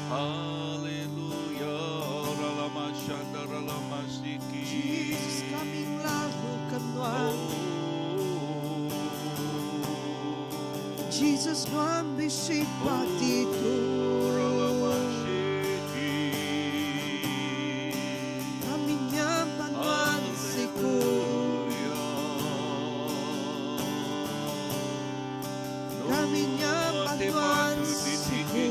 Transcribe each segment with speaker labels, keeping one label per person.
Speaker 1: Haleluya ralama shanda ralama siki.
Speaker 2: Jesus kami ngelagu ke nuan.
Speaker 1: Oh.
Speaker 2: Jesus nuan bisi ba ditu.
Speaker 1: Ralama siki.
Speaker 2: Kami nyembah nuan siku.
Speaker 1: Haleluya.
Speaker 2: Kami nyembah
Speaker 1: Te
Speaker 2: nuan
Speaker 1: patu
Speaker 2: siku.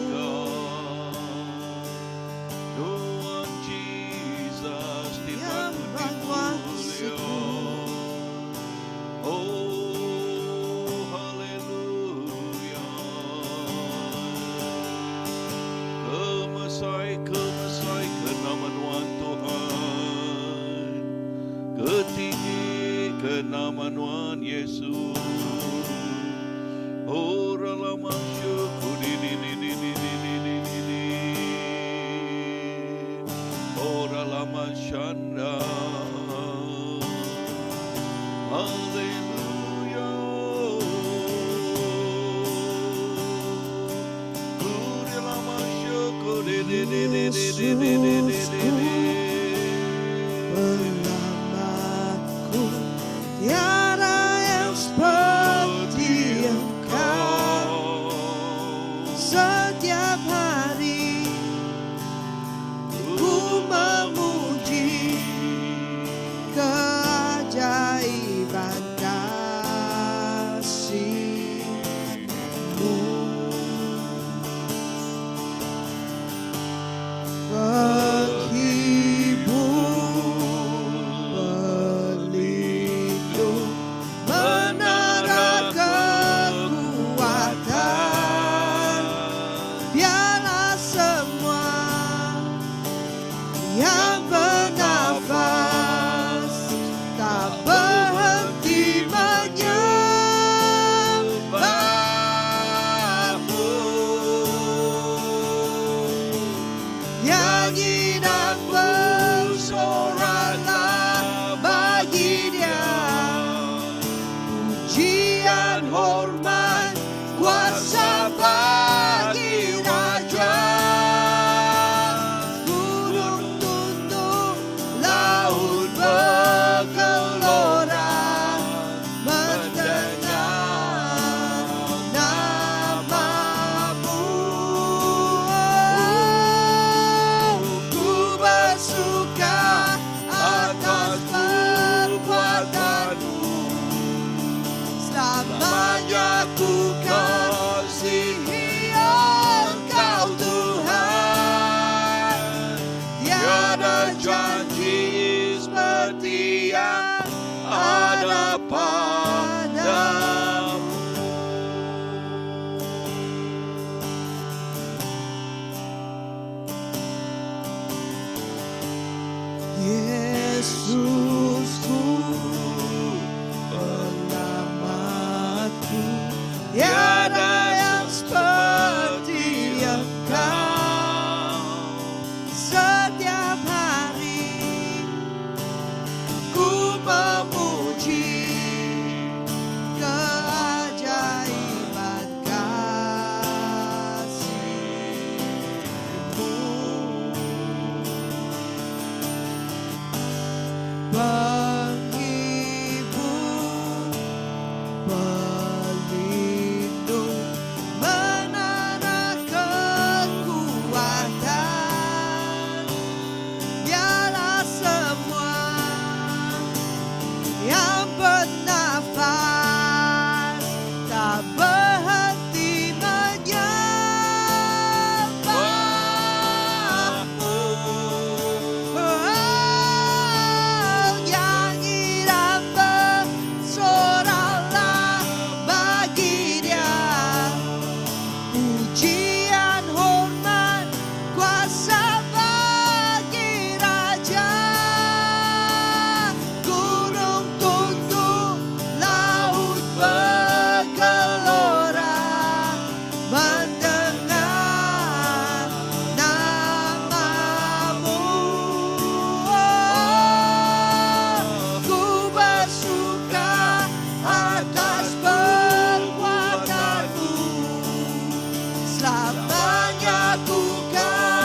Speaker 1: Tuhan Jesus te patu
Speaker 2: Nyembah nuan siku.
Speaker 1: Oh, haleluya. Kemesai, kemesai ke nama nuan Tuhan. Ketinggi ke nama nuan Yesus. Oh, lama syukur di di di di di di di di di di. Oh, lama shanda. Haleluya. Kuri lama syukur di di di di di di di di di di di.
Speaker 2: Penyelamatku, tiada yang seperti engkau. Setiap hari ku memuji keajaiban kasih-Mu. Penghibur, pelindung, menara kekuatan. Biarlah semua yang bernafas tak berhenti menyembah-Mu. Nyanyi dan bersoraklah bagi Dia. Pujian, hormat, kuasa bagi Raja. Gunung tunduk, laut bergelora, mendengar namamu. Ku bersuka atas perbuatanmu. Selamanya ku kasihi Engkau Tuhan. Tiada janji seperti yang ada padamu. Yesusku, penyelamatku, tiada yang seperti Engkau. Setiap hari ku memuji keajaiban kasih-Mu. Penghibur, pelindung, menara kekuatan. Biarlah semua yang bernafas tak berhenti menyembah-Mu. Oh, nyanyi dan bersoraklah bagi Dia. Pujian, hormat, kuasa bagi Raja. Gunung tunduk, laut bergelora, mendengar namamu. Oh, ku bersuka atas perbuatanmu. Selamanya ku kasih.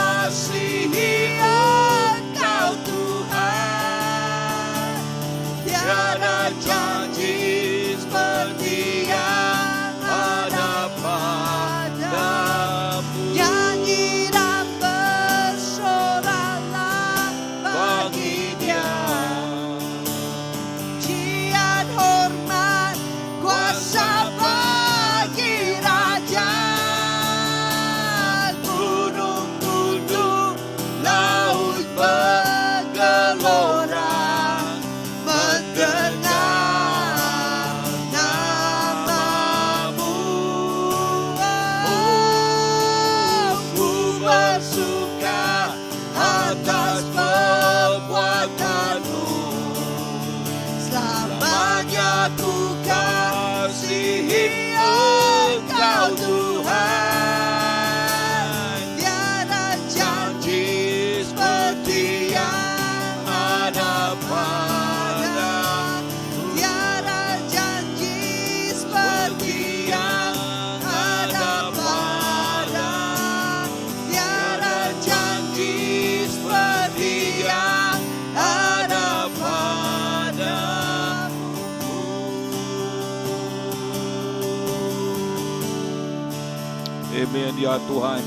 Speaker 1: Amin ya Tuhan.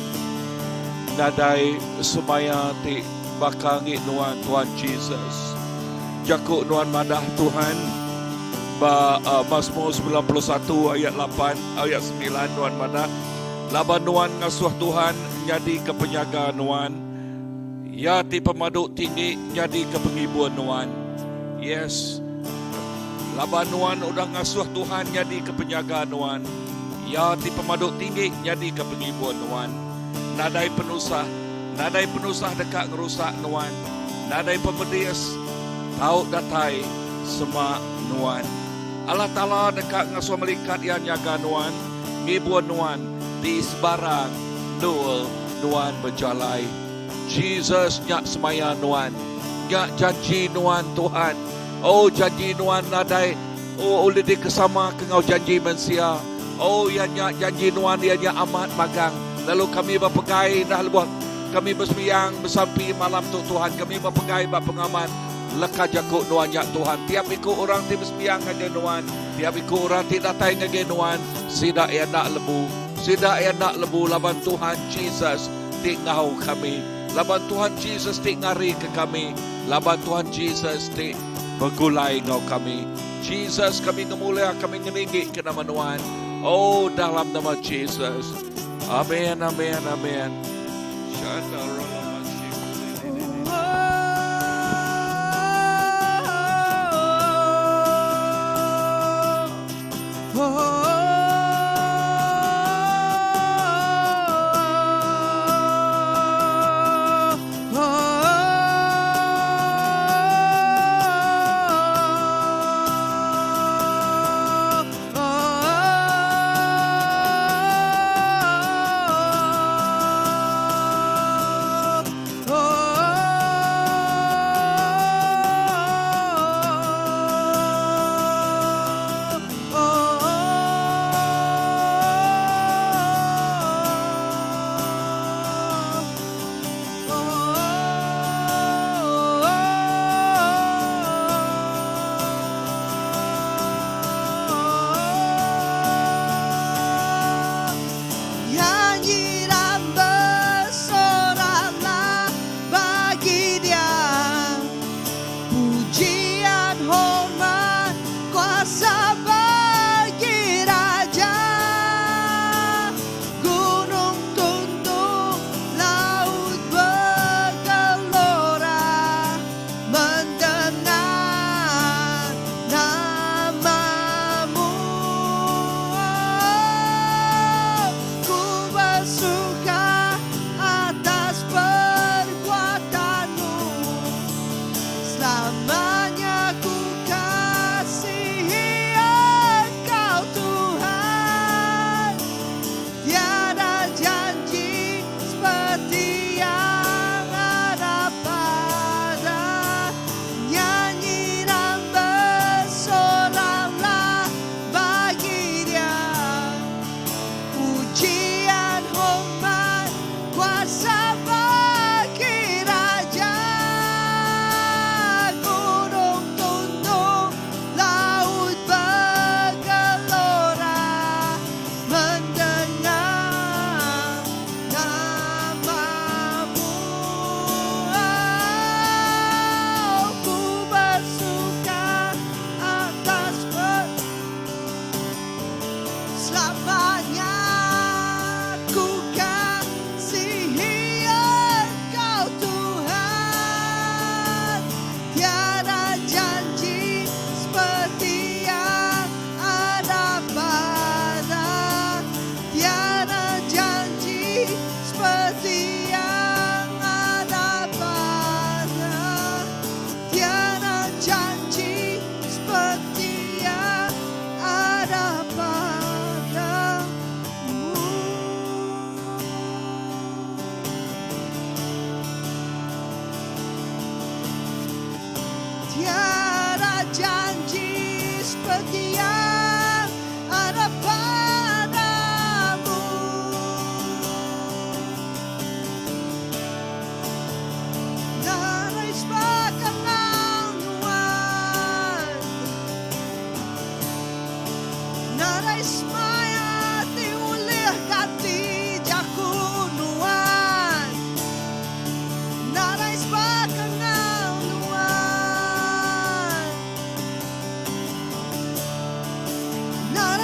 Speaker 1: Nadai semaya ti baka ngi nuan Tuhan Jesus. Jaku nuan madah Tuhan ba uh, Mazmur 91 ayat 8 ayat 9 nuan madah laban nuan ngasuh Tuhan nyadi ke penyaga nuan ya ti pemadu tinggi nyadi ke pengibun nuan. Yes. Laban nuan udah ngasuh Tuhan nyadi ke penyaga nuan. Ya ti pemadu tinggi nyadi ke pengibun nuan. Nadai penusah, nadai penusah deka ngerusak nuan. Nadai pemedis tau datai semak nuan. Allah Taala deka ngasuh melikat Iya nyaga nuan, ngibun nuan di sebarang endur nuan bejalai. Jesus nya semaya nuan. Nya janji nuan Tuhan. Oh janji nuan nadai oh ulih dikesama ke enggau janji mensia. Oh iya nya janji nuan iya nya amat magang. Lalu kami bepegai dah lebuh kami besembiang besampi malam tu Tuhan kami bepegai ba pengamat leka jaku nuan nya Tuhan. Tiap iku orang ti besembiang ngagai nuan, tiap iku orang ti datai ngagai nuan, sida iya enda lebu. Sida iya enda lebu laban Tuhan Jesus ti enggau kami, laban Tuhan Jesus ti ngarika kami, laban Tuhan Jesus ti begulai enggau kami. Jesus kami ngemulia kami ngeninggika nama nuan. Oh dalam nama Jesus. Amen amen amen.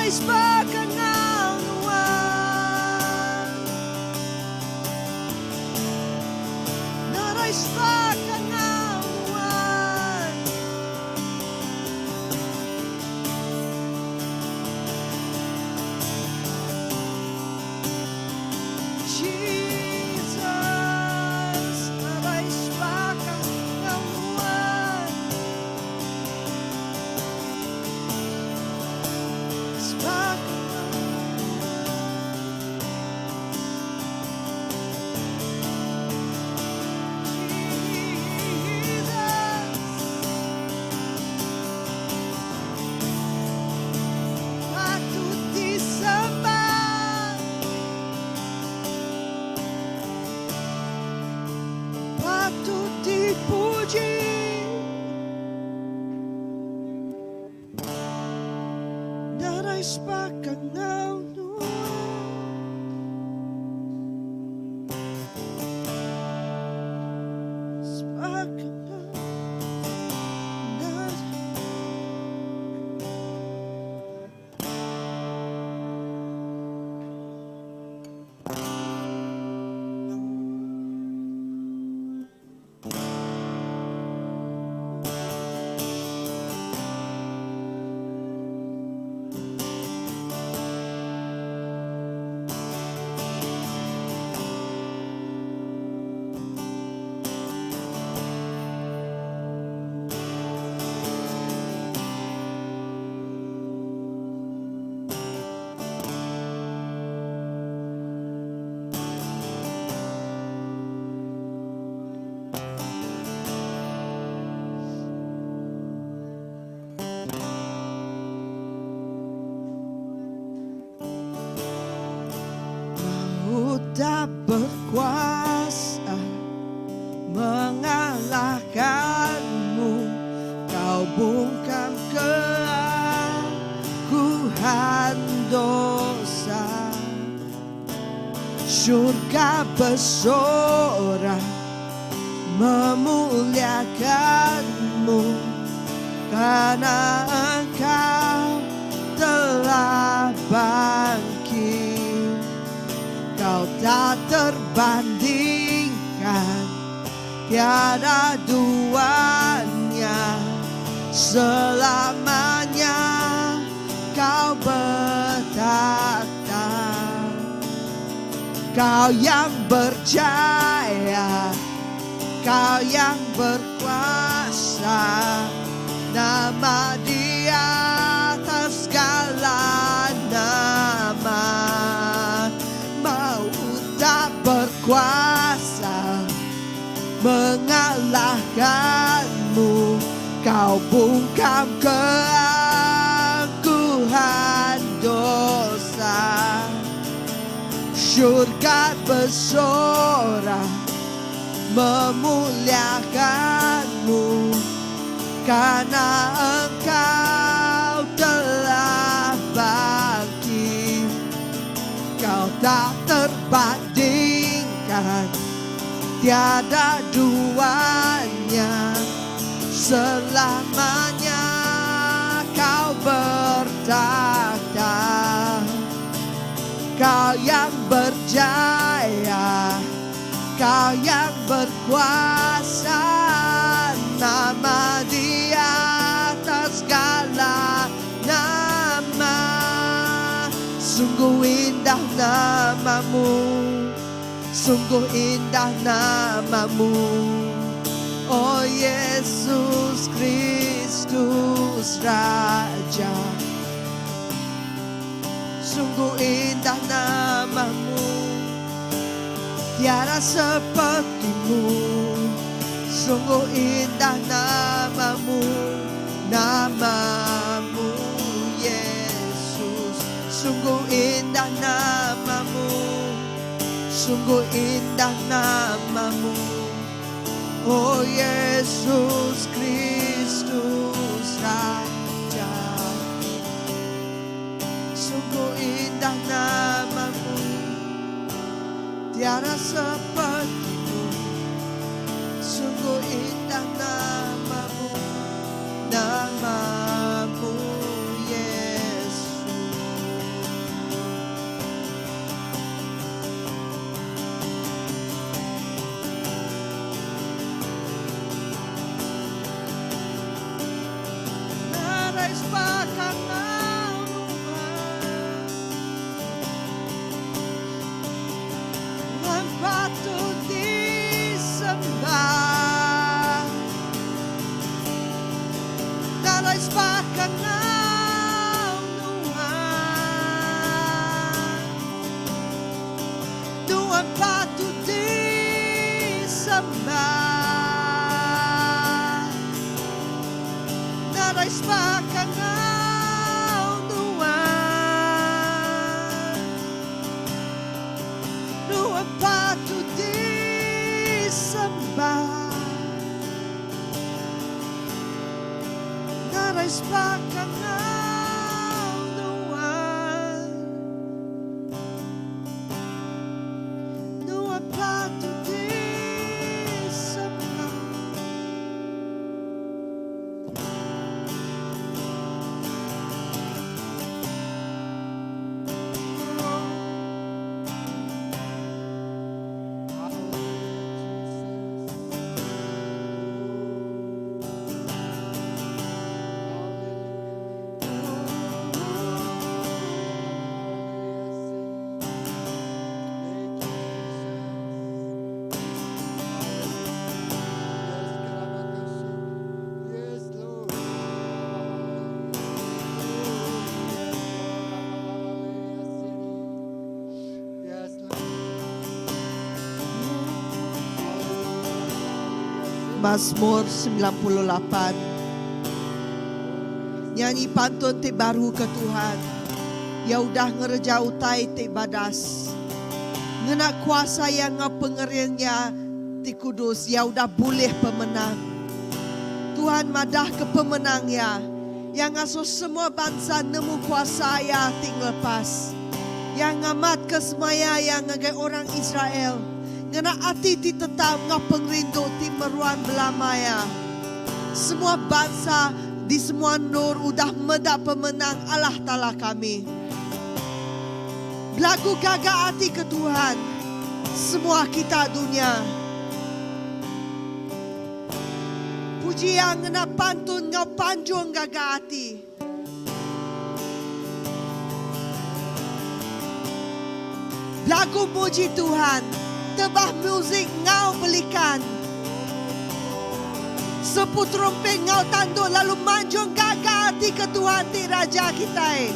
Speaker 2: Nadai sebaka enggau Nuan. Nadai sebaka enggau Nuan. Jesus, nadai sebaka enggau Nuan. Sebaka enggau Nuan. Jesus, patut disembah, patut dipuji. Nadai sebaka enggau Nuan. Sebaka enggau Nadai. Maut tak berkuasa mengalahkanmu. Kau bungkam keangkuhan dosa. Syurga bersorak memuliakanmu, karena Engkau telah bangkit. Kau tak terbandingkan, tiada duanya. Selamanya Kau bertakhta. Kau yang berjaya, Kau yang berkuasa, nama di atas segala nama. Maut tak berkuasa mengalahkanmu. Kau bungkam keangkuhan dosa. Syurga bersorak memuliakanmu, karena Engkau telah bangkit. Kau tak terbandingkan, tiada duanya. Selamanya Kau bertakhta. Kau yang berjaya, Kau yang berkuasa, nama di atas segala nama. Sungguh indah namamu, sungguh indah namamu. Oh Yesus Kristus Raja, sungguh indah namamu, tiada sepertimu. Sungguh indah namamu, namamu Yesus. Sungguh indah namamu, sungguh indah namamu. Oh Yesus Kristus Raja, sungguh indah namamu, tiada sepertimu. Sungguh indah namamu, namamu Yesus. disembah. Nadai sebaka enggau Nuan. Nuan patut disembah. Nadai sebaka enggau Nuan. Nuan patut disembah. Mazmur 98 Nyanyi pantun ti baru ke Tuhan. Iya udah ngereja utai ti badas. Ngena kuasa Iya enggau pengering Iya ti kudus, Iya udah bulih pemenang. Tuhan madahka pemenang Iya. Iya ngasuh semua bansa nemu kuasa Iya ti ngelepas. Iya ngamatka semaya Iya ngagai orang Israel ngena ati ti tetap enggau pengerindu ti meruan belama iya. Semua bansa di semua endur udah meda pemenang Allah Taala kami. Belagu gaga ati ke Tuhan, semua kita dunya. Puji Iya ngena pantun enggau panjung gaga ati. Belagu muji Tuhan, tebah muzik enggau belikan. Sepu terumpit enggau tanduk lalu manjung gaga ati ke Tuhan ti Raja kitai.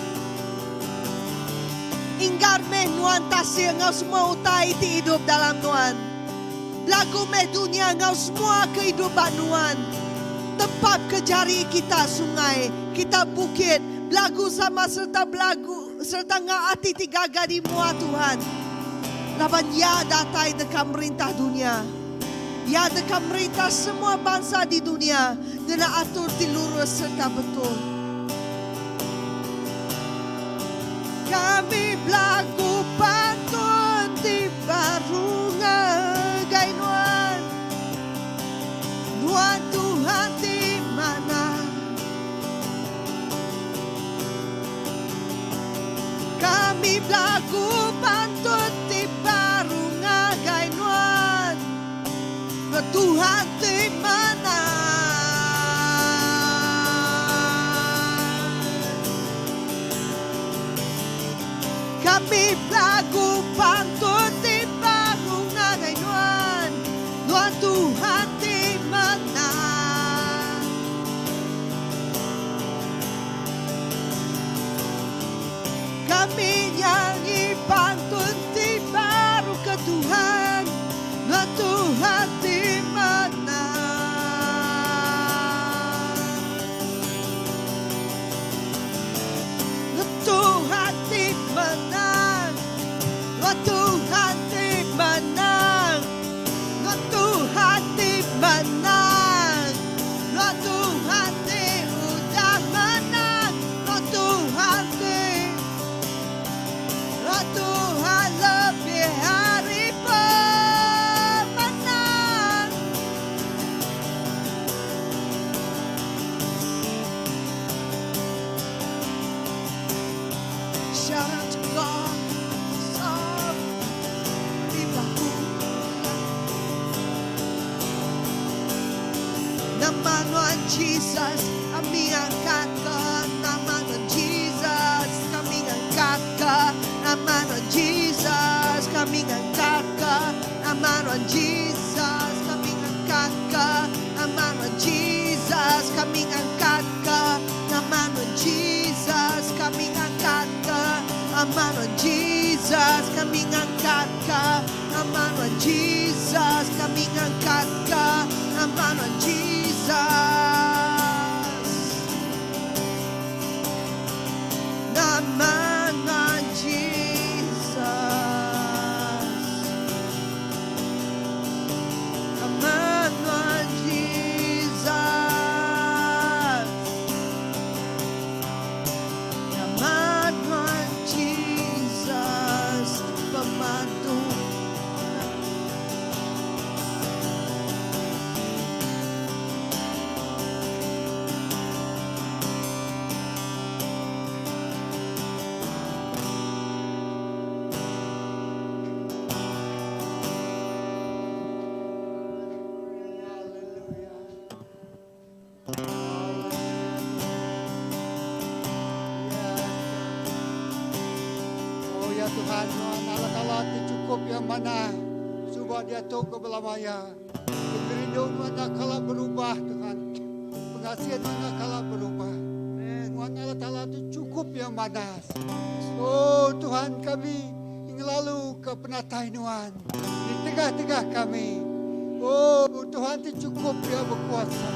Speaker 2: Inggar meh nuan tasik enggau semua utai ti idup dalam nuan. Belagu meh dunya enggau semua ke idup ba nuan. Tempap ke jari kita sungai, kita bukit, belagu sama sereta belagu sereta enggau ati ti gaga di mua Tuhan. Laban Iya datai deka merintah dunya. Iya deka merintah semua bansa di dunya ngena atur ti lurus sereta betul. Kami belagu pantun ti baru ngagai Nuan. Nuan Tuhan ti manah. Kami belagu pantun ti baru ngagai Nuan. Nuan Tuhan ti manah. Kami belagu pantun ti baru ngagai Nuan, Nuan Tuhan ti manah. Kami nyanyi pantun ti baru ke Tuhan, Nuan Tuhan ti manah. Tuhan ti menang. Nuan Tuhan ti menang. Nuan Tuhan ti menang. Nuan Tuhan ti udah menang. Nuan Tuhan ti Nuan Tuhan lebih ari pemenang. Shout out to God. Song. Nama Nuan Jesus, kami angkat ke nama Nuan Jesus, kami angkat ke nama Nuan Jesus, kami angkat ke nama Nuan Jesus, kami angkat ke nama Nuan Jesus, kami angkat ke nama Nuan Jesus, kami angkat ke nama Nuan Jesus, kami angkat ke nama Nuan Jesus, kami angkat. Nama nuan Jesus. Nama nuan Jesus. Nama nuan Jesus. Nama nuan Jesus pemadu.
Speaker 3: Oh ya Tuhan, Nuan Allah Taala ti chukup yang manah suba diatu ke belama iya. Pengerindu Nuan enda kala berubah Tuhan. Pengasih Nuan enda kala berubah. Nuan Allah Taala ti chukup yang manas. Oh Tuhan kami ngelalu ke penatai Nuan di tengah-tengah kami. Oh Tuhan ti chukup iya bekuasa.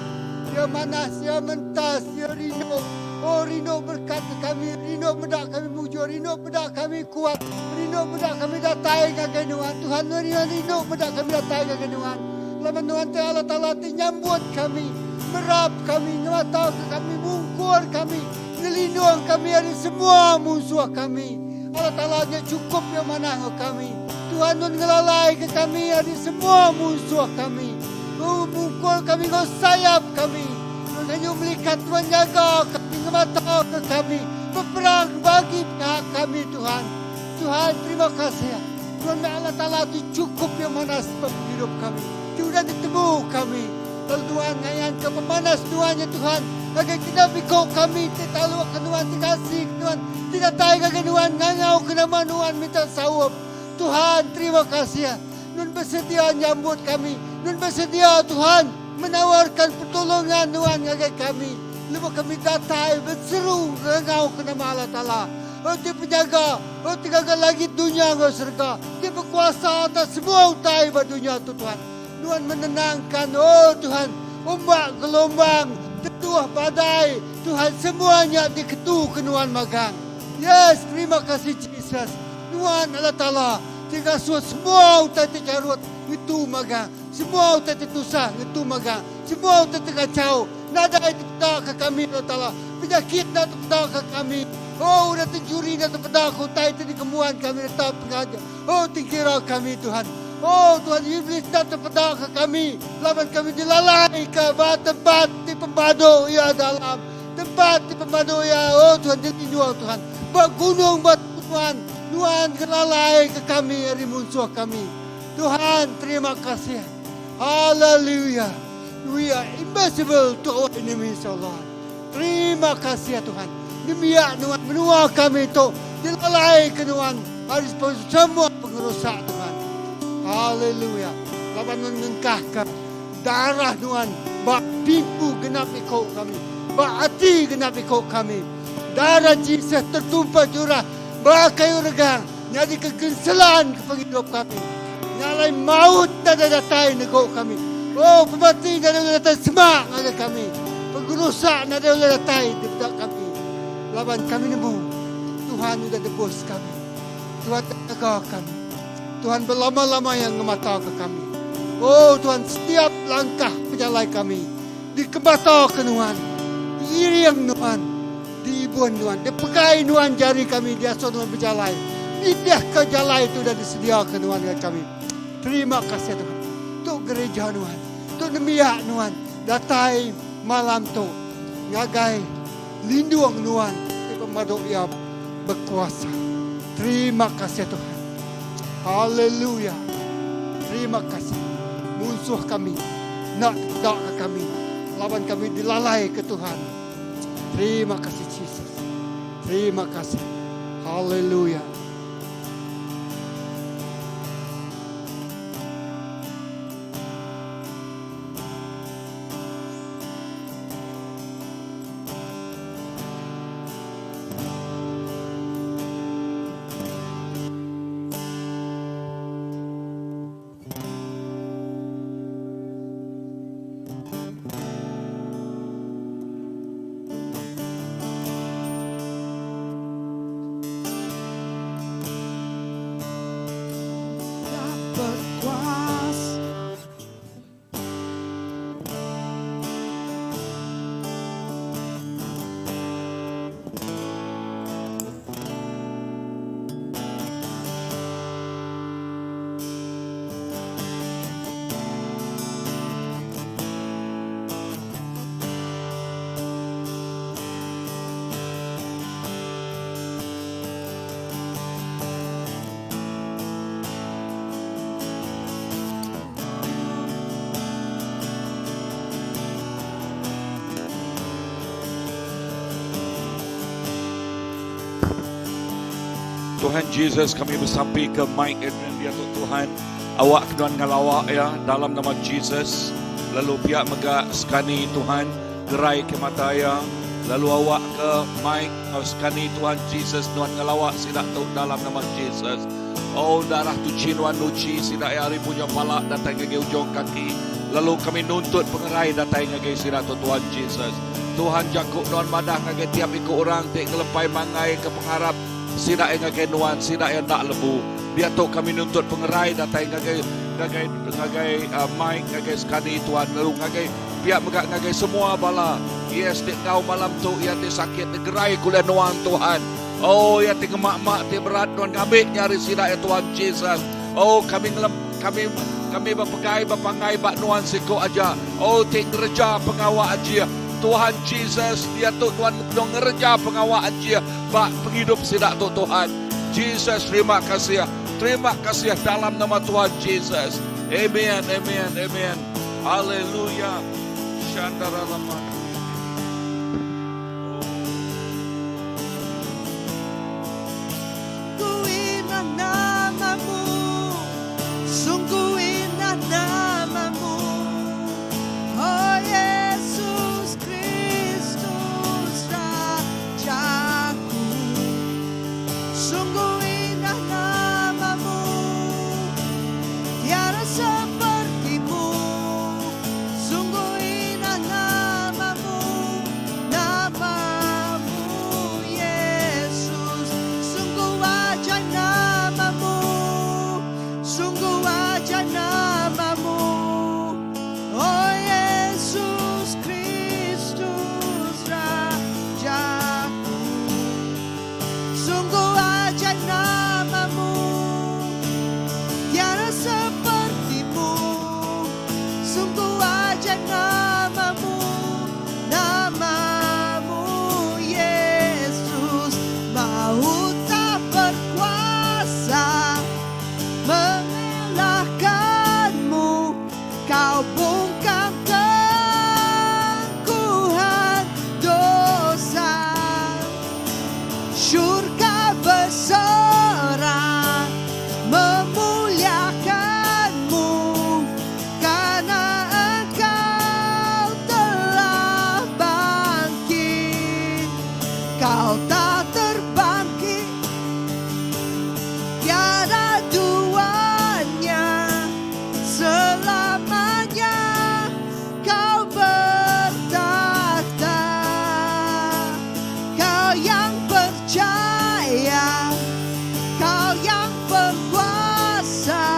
Speaker 3: Iya manas, iya mentas, iya rindu. Oh rindu berkat ke kami, rindu meda kami mujur, rindu meda kami kuat, rindu meda kami datai ngagai Nuan. Tuhan rindu meda kami datai ngagai Nuan. Laban Nuan ti Allah Taala ti nyambut kami, merap kami, ngemataka kami, mungkur kami, ngelindung kami ari semua munsuh kami. Allah Taala nya chukup iya manah enggau kami. Tuhan Nun ngelalaika kami ari semua munsuh kami. Nun mungkur kami enggau sayap kami. Nun nganyu melikat Tuhan nyaga kami, ngemataka kami, beperang bagi pihak kami Tuhan. Tuhan terima kasih. Nuan meh Allah Taala ti chukup iya manas ba pengidup kami, ti udah ditemu kami. Lalu Nuan ngayanka pemanas Nuan nya Tuhan ngagai genap iko kami ti talukka Nuan, ti ngasika Nuan, ti datai ngagai Nuan ngangauka nama Nuan minta saup. Tuhan terima kasih Nuan besedia nyambut kami. Nuan besedia Tuhan menawarkan pertolongan Nuan ngagai kami lebuh kami datai beseru ngangauka nama Allah Taala. Oh ti penyaga, oh ti gaga langit dunya enggau serega, ti bekuasa atas semua utai ba dunya tu Tuhan. Nuan menenangkan, oh Tuhan, umbak gelombang, teduh badai, Tuhan semua nya diketu ke Nuan magang. Yes, terima kasih Jesus. Nuan Allah Taala ti ngasuh semua utai ti charut ngetu magang, semua utai ti tusah ngetu magang, semua utai ti kachau nadai tepeda ke kami Allah Taala. Penyakit enda tepeda ke kami. Oh udah tenchuri enda tepeda ke utai ti dikembuan kami reta pengaja. Oh ti kira kami Tuhan. Oh Tuhan iblis enda tepeda ke kami laban kami dilalai ke ba tempat ti pemadu iya dalam tempat ti pemadu iya oh Tuhan dilindung Tuhan ba gunung ba Tuhan nuan ngelalai ke kami ari munsuh kami Tuhan terima kasih hallelujah we are invisible to our enemies oh Lord terima kasih Tuhan nembiak nuan menua kami tu dilalai ke nuan ari semua pengerusak Tuhan hallelujah laban nuan ngengkah ke darah nuan ba pintu genap iko kami ba ati genap iko kami darah Jesus tertumpah curah ba kayu regang nyadi ke genselan ke pengidup kami nya alai maut nadai datai nego kami oh pemati nadai ulih datai semak ngagai kami pengerusak nadai ulih datai dipeda kami laban kami nemu Tuhan udah nebus kami Tuhan jaga kami Tuhan belama-lama iya ngemataka kami. Oh Tuhan setiap langkah pejalai kami dikemataka Nuan, diiring Nuan, diibun Nuan, dipegai Nuan jari kami diasuh Nuan bejalai nitihka jalai ti udah disediaka Nuan ngagai kami. Terima kasih Tuhan. Tu gereja Nuan, tu nembiak Nuan datai malam tu ngagai lindung Nuan ti pemadu iya bekuasa. Terima kasih Tuhan. Haleluya. Terima kasih. Munsuh kami enda tepeda ke kami laban kami dilalai ke Tuhan. Terima kasih Jesus. Terima kasih. Haleluya.
Speaker 1: Tuhan Jesus kami besampi ke Mike Adrian diatu Tuhan awak ke nuan ngelawa iya dalam nama Jesus lalu pia mega sekani Tuhan gerai ke mata iya lalu awak ke Mike enggau sekani Tuhan Jesus nuan ngelawa sida tu dalam nama Jesus. Oh darah tuchi nuan nuchi sida iya ari punya pala datai ngagai ujung kaki lalu kami nuntut pengerai datai ngagai sida tu Tuhan Jesus. Tuhan jaku nuan madah ngagai tiap iku orang ti ngelepai mangai ke pengarap sida iya ngagai nuan sida iya enda lebu. Diatu kami nuntut pengerai datai ngagai ngagai ngagai Mike ngagai Sekani Tuhan lalu ngagai pia mega ngagai semua bala yes ti enggau malam tu iya ti sakit digerai ke ulih nuan Tuhan. Oh iya ti ngema ma ti berat nuan ngambi nya ari sida iya Tuhan Jesus. Oh kami ngelem kami kami bepegai bepanggai ba nuan siku aja. Oh ti ngereja pengawa ajih. Tuhan Jesus diatu nuan benung ngereja pengawa ajih ba pengidup sida tu Tuhan. Jesus terima kasih. Terima kasih dalam nama Tuhan Jesus. Amen amen amen. Haleluya. Shandaralama.
Speaker 2: Sungguh indah namamu, sungguh indah namamu, Oh Yesus Kristus Rajaku. Sungguh indah namamu, tiada sepertimu. Sungguh indah namamu, namamu Yesus. Sungguh ajaib namamu, sungguh ajaib namamu. Oh Yesus Kristus Rajaku. Sungguh ajaib namamu, tiada sepertimu. Sungguh ajaib namamu, namamu Yesus. Maut tak berkuasa mengalahkanmu. Kau bungkam keangkuhan dosa. Syurga bersorak memuliakanmu, karena Engkau telah bangkit. Kau tak terbangkit, tiada duanya, selamanya Kau bertakhta. Kau yang percaya, Kau yang berkuasa,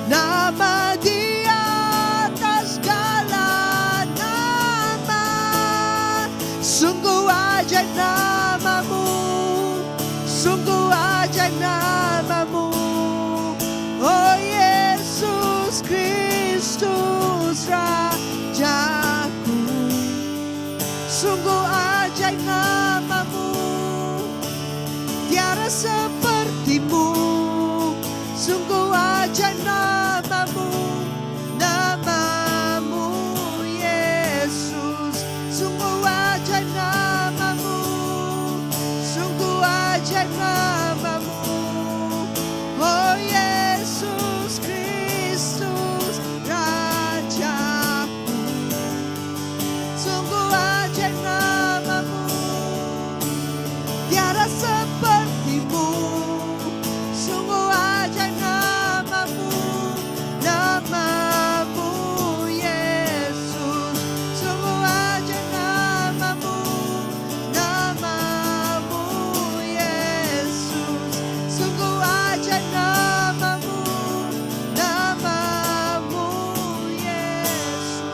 Speaker 2: nama di atas segala nama. Sungguh ajaib namamu, sungguh ajaib namamu. Oh Yesus Kristus Rajaku. Sungguh ajaib namamu, tiada sepertimu. Sungguh ajaib namamu, namamu Yesus. Sungguh ajaib namamu, sungguh ajaib namamu. Oh Yesus Kristus Rajaku. Sungguh ajaib namamu, tiada sepertimu. Sungguh ajaib namamu, namamu Yesus. Sungguh ajaib namamu, namamu Yesus. Sungguh ajaib namamu, namamu Yesus.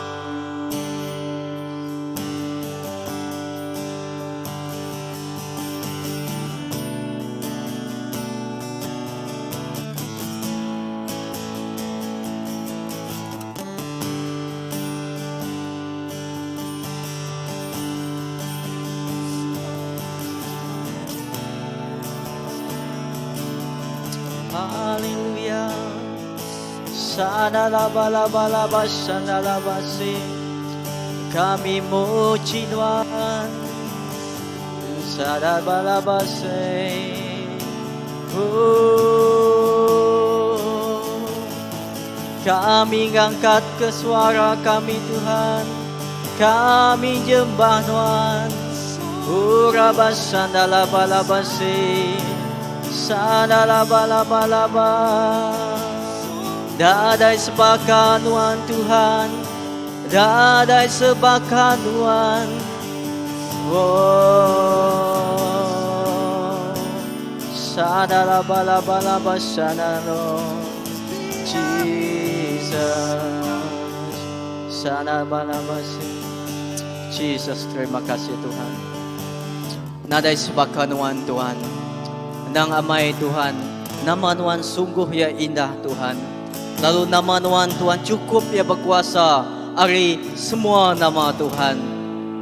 Speaker 4: Haleluya. Sanalabalaba sanalabasi. Kami muji Tuhan. Sadabalabase. Oh. Kami ngangkat ke suara kami Tuhan, kami nyembah Nuan. Urabasandalabalabasi, sandalabalabalaba. Nadai sebaka Nuan Tuhan, nadai sebaka Nuan. Oh. Sadalabalabalabashanalo Jesus. Sanabalabasi. Jesus, terima kasih Tuhan. Nadai sebaka Nuan Tuhan. Endang amai Tuhan, nama Nuan sungguh ya indah Tuhan. Lalu nama Nuan Tuhan cukup ya berkuasa ari semua nama Tuhan.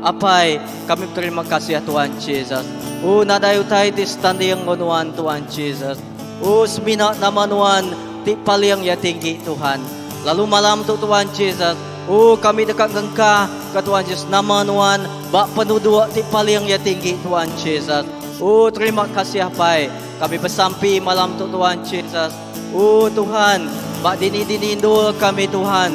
Speaker 4: Apai, kami berterima kasih Tuhan Jesus. Oh, nadai utai ti setanding enggau Nuan Tuhan Jesus. Oh, semina nama Nuan ti paling ya tinggi Tuhan. Lalu malam tu Tuhan Jesus, oh kami deka ngengkah ke Tuhan Jesus nama Nuan ba penuduk ti paling ya tinggi Tuhan Jesus. Oh, terima kasih Apai. Kami besampi malam tu Tuhan Jesus. Oh Tuhan, ba dini-dini endur kami Tuhan.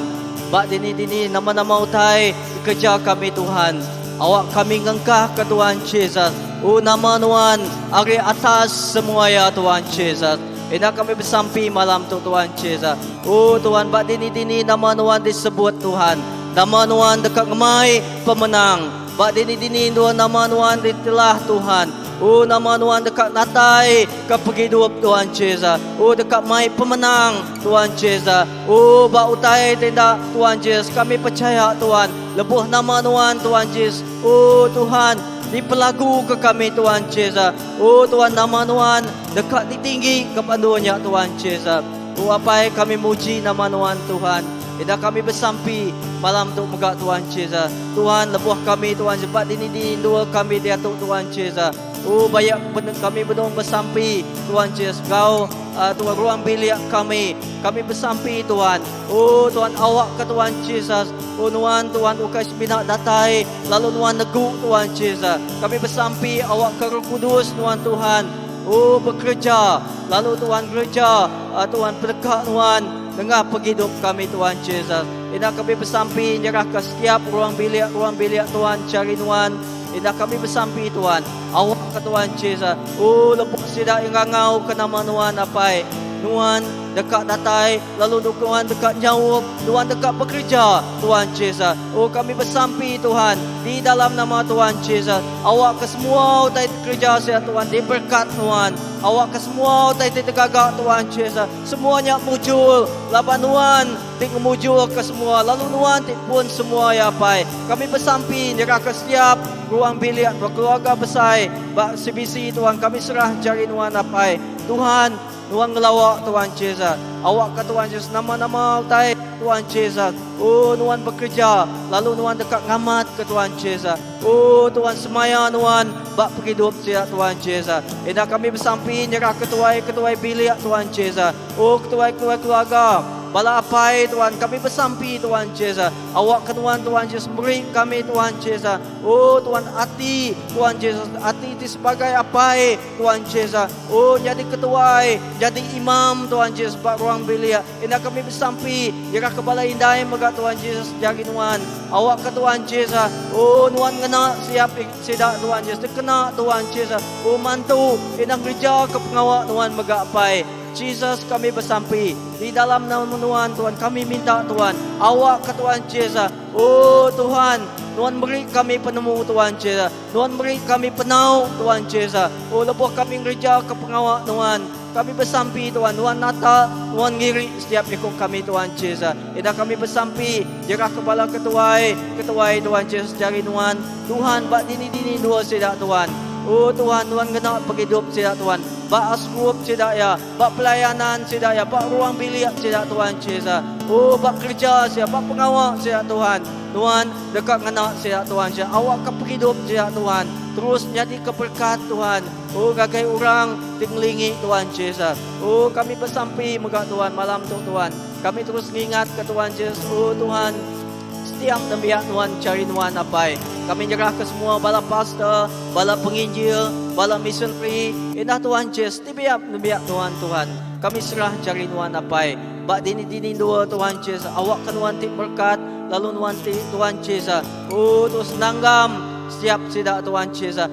Speaker 4: Ba dini-dini nama-nama utai dikereja kami Tuhan. Awak kami ngengkah ke Tuhan Jesus. Oh nama Nuan ari atas semua ya Tuhan Jesus. Enda kami besampi malam tu Tuhan Jesus. Oh Tuhan, ba dini-dini nama Nuan disebut Tuhan. Nama Nuan deka ngemai pemenang. Ba dini-dini endur nama Nuan ditelah Tuhan. Oh nama Nuan deka natai ke pengidup Tuhan Jesus. Oh deka mai pemenang Tuhan Jesus. Oh ba utai ti enda Tuhan Jesus kami pechaya Tuhan lebuh nama Nuan Tuhan Jesus. Oh Tuhan dipelagu ke kami Tuhan Jesus. Oh Tuhan nama Nuan deka ditinggi ke pandu nya Tuhan Jesus. Oh Apai kami muji nama Nuan Tuhan. Enda kami besampi malam tu mega Tuhan Jesus. Tuhan lebuh kami Tuhan sebab dini dini endur kami diatu Tuhan Jesus. Oh bayak kami benung besampi Tuhan Jesus enggau uh, Tuhan ruang bilik kami. Kami besampi Tuhan. Oh Tuhan awak ke Tuhan Jesus. Oh Nuan Tuhan ukai semina datai lalu Nuan negu Tuhan Jesus. Kami besampi awak ke Roh Kudus Nuan Tuhan. Oh bekereja lalu Tuhan kereja uh, Tuhan peneka Nuan nengah pengidup kami Tuhan Jesus. Ina kami besampi nyerahka setiap ruang bilik ruang bilik Tuhan cari Nuan. Ina kami besampi Tuhan. Awak ke Tuhan Jesus. Oh lebuh sida ngangau ke nama Nuan Apai. Nuan deka datai lalu Tuhan deka nyaup Tuhan deka bekerja Tuhan Jesus. Oh kami besampi Tuhan di dalam nama Tuhan Jesus. Awak ke semua utai kerja sia Tuhan diberkat Tuhan. Awak ke semua utai ti digaga Tuhan Jesus. Semua nya mujur laban Nuan ti ngemujurka semua lalu Nuan ti pun semua iya Apai. Kami besampi nyerahka setiap ruang bilik enggau keluarga besai ba CBC Tuhan kami serah jari Nuan Apai. Tuhan Nuan ngelawa Tuhan Jesus. Awakka Tuhan Jesus nama-nama utai Tuhan Jesus. Oh Nuan bekereja lalu Nuan deka ngamatka Tuhan Jesus. Oh Tuhan semaya Nuan ba pengidup sida Tuhan Jesus. Enda kami besampi nyerah ketuai-ketuai bilik Tuhan Jesus. Oh ketuai-ketuai keluarga, bala apai Tuhan kami besampi Tuhan Jesus. Awak ke Nuan Tuhan Jesus meri kami Tuhan Jesus. Oh Tuhan ati Tuhan Jesus ati ti sebagai apai Tuhan Jesus. Oh nyadi ketuai, nyadi imam Tuhan Jesus ba ruang bilik. Enda kami besampi nyerah ke bala indai mega Tuhan Jesus jari Nuan. Awak ke Tuhan Jesus. Oh Nuan ngena siap sida Tuhan Jesus. Dikena Tuhan Jesus. Oh mantu enda ngereja ke pengawa Nuan mega Apai. Jesus kami besampi di dalam nama Nuan Tuhan kami minta Tuhan. Awak ke Tuhan Jesus. Oh Tuhan Nuan meri kami penemu Tuhan Jesus. Nuan meri kami penau Tuhan Jesus. Oh lebuh kami ngereja ke pengawa Nuan. Kami besampi Tuhan, Nuan nata, Nuan ngiri setiap iku kami Tuhan Jesus. Ida kami besampi, jerah ke bala ketuai, ketuai Tuhan Jesus jari Nuan. Tuhan ba dini-dini endur sida Tuhan. Oh Tuhan, Nuan ngena pengidup sida Tuhan. Ba askup sida iya, ba pelayanan sida iya, ba ruang bilik sida Tuhan Jesus. Oh ba kereja sida, ba pengawa sida Tuhan. Nuan deka ngena sida Tuhan Jesus. Awakka pengidup sida Tuhan terus nyadika berekat Tuhan. Oh ngagai orang ti ngelingi Tuhan Jesus. Oh kami besampi mega Tuhan malam tu Tuhan. Kami terus ngingat ke Tuhan Jesus. Oh Tuhan setiap nembiak Nuan chari Nuan Apai. Kami nyerah ke semua bala pastor, bala penginjil, Bala missionary indah Tuhan Jesus ti biak nembiak nuan Tuhan. Kami serah jari nuan Apai. Ba dini-dini endur Tuhan Jesus awakka nuan ti berkat lalu nuan ti Tuhan Jesus oh terus nanggam setiap sida Tuhan Jesus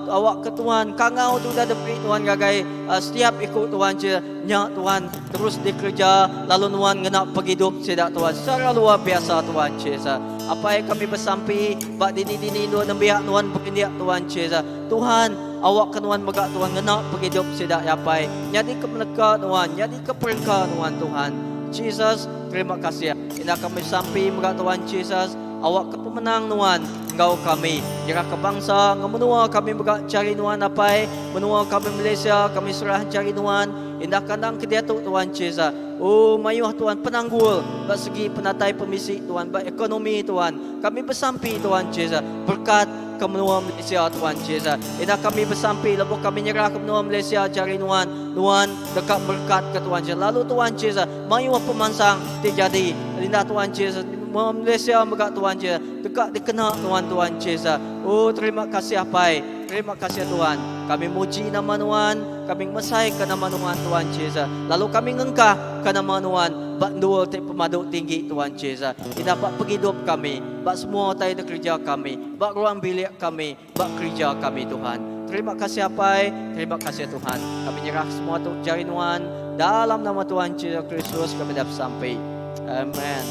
Speaker 4: awakka Tuhan kangau ti udah diberi nuan ngagai setiap iku Tuhan Jesus nya Tuhan terus dikereja lalu nuan ngena pengidup sida Tuhan secara luar biasa Tuhan Jesus. Apai kami besampi ba dini-dini endur nembiak nuan berindik Tuhan Jesus. Tuhan, awakka nuan mega Tuhan ngena pengidup sida ya Apai nyadi ke peneka nuan, nyadi ke perengka nuan Tuhan. Jesus, terima kasih. Indah kami besampi mega Tuhan Jesus, awakka pemenang nuan enggau kami. Nyerahka bangsa enggau menua kami mega jari nuan Apai, menua kami Malaysia kami serah jari nuan. Indah kandang ke diatu Tuhan Jesus. Oh mayuh Tuhan penanggul ba segi penatai pemisi Tuhan ba ekonomi Tuhan. Kami besampi Tuhan Jesus berkat ke menua Malaysia Tuhan Jesus. Indah kami besampi lebuh kami nyerah ke menua Malaysia jari nuan, nuan deka berkat ke Tuhan Jesus. Lalu Tuhan Jesus mayuh pemansang ti jadi. Indah Tuhan Jesus menua Malaysia mega Tuhan Jesus deka dikena nuan Tuhan Jesus. Oh terima kasih Apai. Terima kasih Tuhan. Kami muji nama nuan. Kami ngemesaika nama Nuan, Tuan Jesus. Lalu kami ngengkahka nama Nuan ba endur ti pemadu tinggi, Tuan Jesus. Indah ba pengidup kami, ba semua utai dikereja kami, ba ruang bilik kami, ba kereja kami, Tuhan. Terima kasih Apai, terima kasih Tuhan. Kami nyerah semua tu jari Nuan, dalam nama Tuhan Jesus Kristus kami dah besampi. Amen.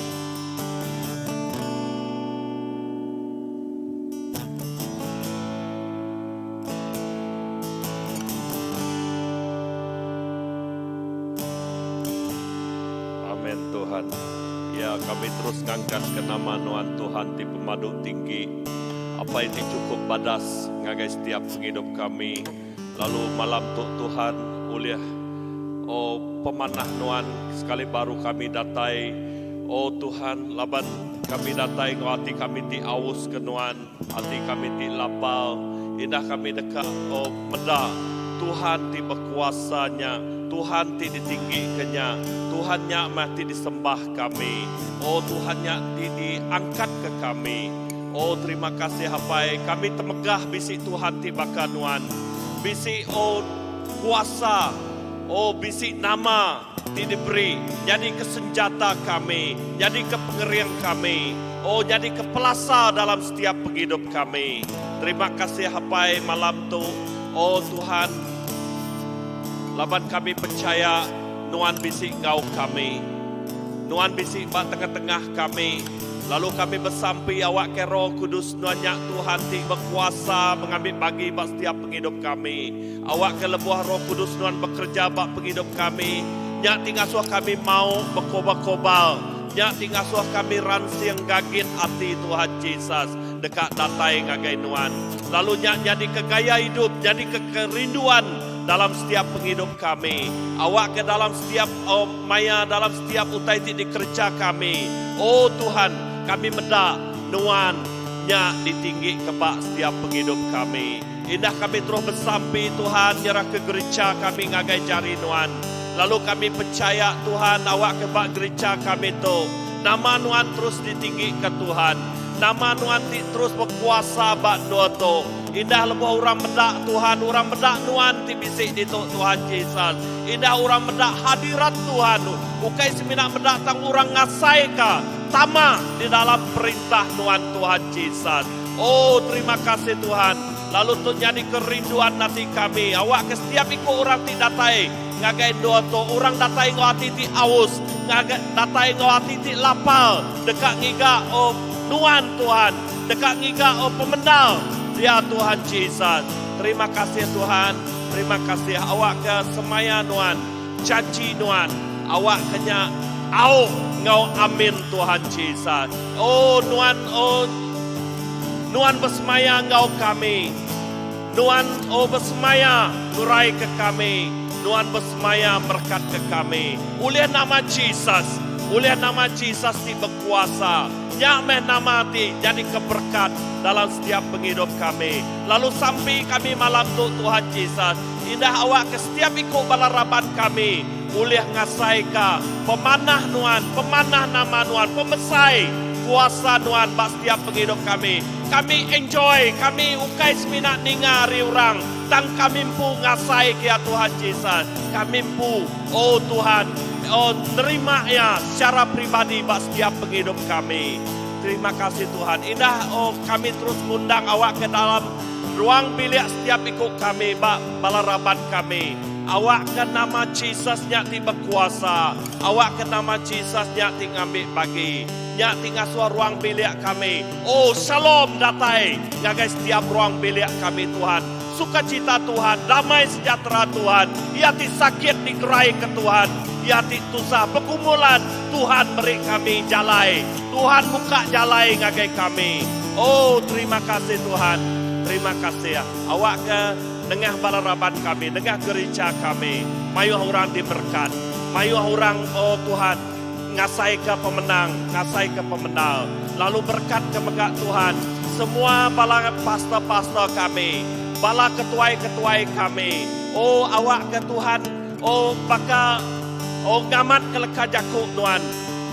Speaker 5: Amen Tuhan. Ya kami terus ngangkat ke nama nuan Tuhan ti pemadu tinggi. Apai ti cukup badas ngagai setiap pengidup kami. Lalu malam tu Tuhan ulih oh pemanah nuan sekali baru kami datai. Oh Tuhan laban kami datai enggau ati kami ti aus ke nuan. Ati kami ti lapar, indah kami deka, oh, meda Tuhan ti bekuasa nya, Tuhan ti ditinggika nya, Tuhan nya meh ti disembah kami. Oh, Tuhan nya ti diangkatka kami. Oh, terima kasih Apai, kami temegah bisi Tuhan ti baka Nuan. Bisi, oh, kuasa, oh, bisi nama. Ti diberi nyadika senjata kami, nyadika pengering kami, oh nyadika pelasar dalam setiap pengidup kami. Terima kasih Apai malam tu, oh Tuhan, laban kami pechaya Nuan bisi enggau kami. Nuan bisi ba tengah-tengah kami, lalu kami besampi awakka Roh Kudus Nuan nya Tuhan ti bekuasa mengambi bagi ba setiap pengidup kami. Awakka lebuh Roh Kudus Nuan bekereja ba pengidup kami, nya ti ngasuh kami mau bekoba-kobal, nya ti ngasuh kami ransing gagit ati Tuhan Jesus deka datai ngagai Nuan. Lalu nya nyadika gaya idup, nyadika kerinduan dalam setiap pengidup kami. Awakka dalam setiap maya, dalam setiap utai ti dikereja kami, O Tuhan, kami meda Nuan nya ditinggika ba setiap pengidup kami. Indah kami terus besampi, Tuhan, nyerahka gereja kami ngagai jari Nuan. Lalu kami pechaya, Tuhan, awakka ba gereja kami tu, nama Nuan terus ditinggika, Tuhan. Nama Nuan ti terus bekuasa ba endur tu. Indah lebuh orang meda, Tuhan, orang meda Nuan ti bisi ditu, Tuhan Jesus. Indah orang meda hadirat Tuhan, ukai semina meda tang orang ngasaika tama di dalam perintah Nuan, Tuhan Jesus. Oh, terima kasih Tuhan. Lalu tu nyadi kerinduan ati kami. Awakka setiap iku orang ti datai ngagai endur tu, orang datai enggau ati ti aus, ngagai datai enggau ati ti lapar deka ngiga oh Nuan Tuhan, deka ngiga oh pemendar dia Tuhan Jesus. Terima kasih Tuhan, terima kasih. Awakka semaya Nuan, janji Nuan, awakka nya au enggau amin Tuhan Jesus. Oh Nuan, oh Nuan besemaya enggau kami. Nuan, oh besemaya nguraika kami. Nuan besemaya merekatka kami. Ulih nama Jesus, ulih nama Jesus ti bekuasa. Nya meh nama ti nyadika berekat dalam setiap pengidup kami. Lalu sampi kami malam tu Tuhan Jesus, indah awakka setiap iku bala raban kami ulih ngasaika pemanah Nuan, pemanah nama Nuan, pemesai kuasa Nuan ba setiap pengidup kami. Kami enjoy, kami ukai semina ninga ari orang, tang kami empu ngasai ke iya Tuhan Jesus. Kami empu, oh Tuhan, oh nerima iya secara peribadi ba setiap pengidup kami. Terima kasih Tuhan. Indah oh kami terus ngundang awak ke dalam ruang bilik setiap iku kami ba bala raban kami. Awak ke nama Jesus nya ti bekuasa. Awak ke nama Jesus nya ti ngambi bagi. Nya ti ngasuh ruang bilik kami. Oh shalom datai ngagai setiap ruang bilik kami Tuhan. Sukacita Tuhan, damai sejahtera Tuhan. Iya ti sakit digeraika Tuhan. Iya ti tusah begumulan Tuhan meri kami jalai. Tuhan muka jalai ngagai kami. Oh terima kasih Tuhan. Terima kasih. Awakka nengah bala raban kami, nengah gereja kami, mayuh orang diberkat. Mayuh orang oh Tuhan ngasaika pemenang, ngasaika pemendar. Lalu berekatka mega Tuhan semua bala pastor-pastor kami, bala ketuai-ketuai kami. Oh awakka Tuhan oh baka oh ngamatka leka jaku Nuan.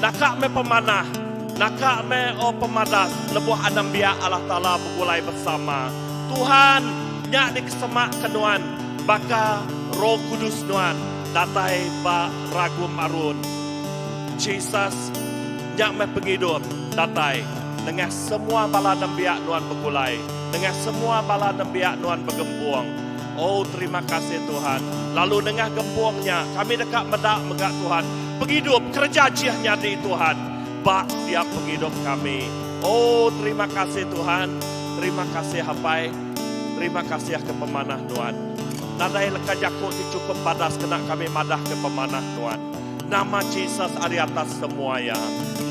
Speaker 5: Naka meh pemanah, naka meh oh pemadas lebuh anembiak Allah Taala begulai besama. Tuhan nya dikesemakka Nuan baka Roh Kudus Nuan datai ba ragum Arun. Jesus nya meh pengidup datai nengah semua bala nembiak Nuan begulai, nengah semua bala nembiak Nuan begempung. Oh terima kasih Tuhan. Lalu nengah gempung nya kami deka meda mega Tuhan pengidup kereja ajih nyadi Tuhan ba tiap pengidup kami. Oh terima kasih Tuhan. Terima kasih Apai. Terima kasih ke pemanah Nuan. Nadai leka jaku ti chukup badas kena kami madah ke pemanah Nuan. Nama Jesus ari atas semua iya.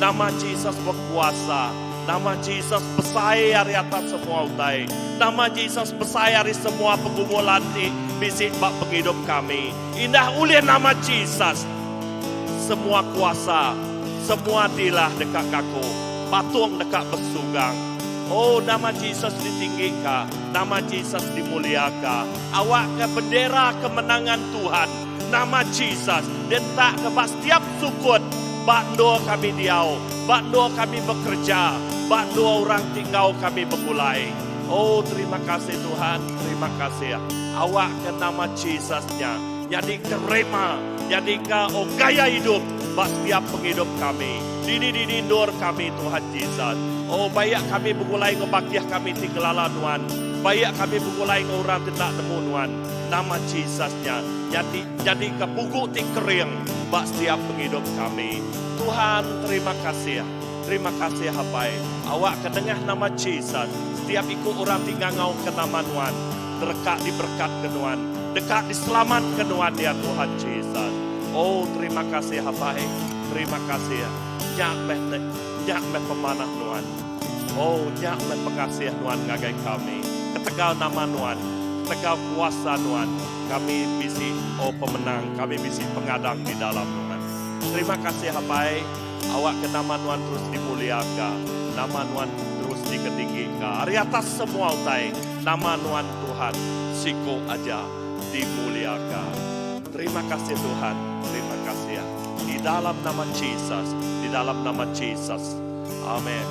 Speaker 5: Nama Jesus bekuasa. Nama Jesus besai ari atas semua utai. Nama Jesus besai ari semua pegumulan ti bisi ba pengidup kami. Indah ulih nama Jesus semua kuasa, semua dilah deka ngaku, patung deka besugang. Oh, nama Jesus ditinggika, nama Jesus dimuliaka. Awakka bendera kemenangan Tuhan, nama Jesus, dientakka ba setiap sukut ba endur kami diau, ba endur kami bekereja, ba endur orang ti enggau kami begulai. Oh, terima kasih Tuhan, terima kasih. Awakka nama Jesus nya nyadika rema, nyadika oh gaya idup ba setiap pengidup kami. Dini-dini endur kami Tuhan Jesus. Oh baik kami begulai enggau bakih kami ti ngelala Nuan. Baik kami begulai enggau orang ti enda nemu Nuan. Nama Jesus nya nyadi nyadika pugu ti kering ba setiap pengidup kami. Tuhan terima kasih. Terima kasih Apai. Awakka nengah nama Jesus setiap iku orang ti ngangauka nama Nuan dereka diberekatka Nuan, deka diselamatka Nuan dia Tuhan Jesus. Oh terima kasih Apai. Terima kasih. Nya meh nya meh pemanah Nuan. Oh, nya meh pengasih Nuan ngagai kami. Ketegal nama Nuan, ketegal kuasa Nuan, kami bisi oh pemenang, kami bisi pengadang di dalam Nuan. Terima kasih Apai, awakka nama Nuan terus dimuliaka, nama Nuan terus diketinggika. Ari atas semua utai, nama Nuan Tuhan siku aja dimuliaka. Terima kasih Tuhan, terima kasih. Di dalam nama Jesus, di dalam nama Jesus. Amen.